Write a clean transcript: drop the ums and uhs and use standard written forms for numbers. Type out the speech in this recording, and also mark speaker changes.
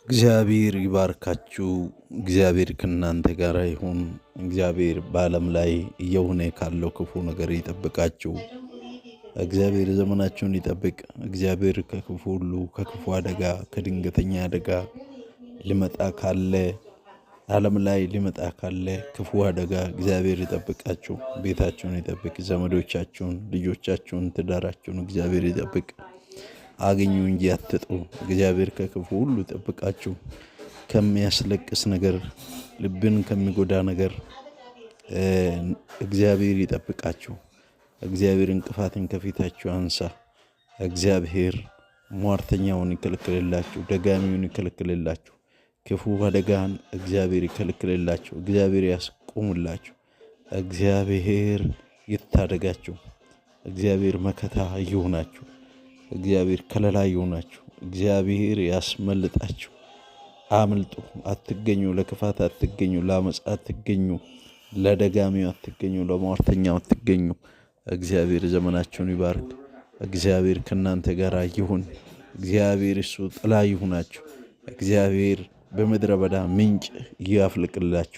Speaker 1: እግዚአብሔር ይባርካችሁ። እግዚአብሔር ከእናንተ ጋር ይሁን። እግዚአብሔር በዓለም ላይ እየሆነ ካለው ክፉ ነገር ይጠብቃችሁ። እግዚአብሔር ዘመናችሁን ይጠብቅ። እግዚአብሔር ከክፉ ሁሉ፣ ከክፉ አደጋ፣ ከድንገተኛ አደጋ ሊመጣ ካለ፣ ዓለም ላይ ሊመጣ ካለ ክፉ አደጋ እግዚአብሔር ይጠብቃችሁ። ቤታችሁን ይጠብቅ። ዘመዶቻችሁን፣ ልጆቻችሁን፣ ትዳራችሁን እግዚአብሔር ይጠብቅ። አግኙ እንጂ አትጡ። እግዚአብሔር ከክፉ ሁሉ ይጠብቃችሁ። ከሚያስለቅስ ነገር፣ ልብን ከሚጎዳ ነገር እግዚአብሔር ይጠብቃችሁ። እግዚአብሔር እንቅፋትን ከፊታችሁ አንሳ። እግዚአብሔር ሟርተኛውን ይከለክልላችሁ፣ ደጋሚውን ይከለክልላችሁ፣ ክፉ አደጋን እግዚአብሔር ይከለክልላችሁ፣ እግዚአብሔር ያስቆምላችሁ፣ እግዚአብሔር ይታደጋችሁ፣ እግዚአብሔር መከታ ይሁናችሁ፣ እግዚአብሔር ከለላ ይሁናችሁ፣ እግዚአብሔር ያስመልጣችሁ። አምልጡ፣ አትገኙ፣ ለክፋት አትገኙ፣ ለአመፃ አትገኙ፣ ለደጋሚው አትገኙ፣ ለሟርተኛው አትገኙ። እግዚአብሔር ዘመናችሁን ይባርክ። እግዚአብሔር ከእናንተ ጋር ይሁን። እግዚአብሔር እሱ ጥላ ይሁናችሁ። እግዚአብሔር በምድረ በዳ ምንጭ ያፍልቅላችሁ።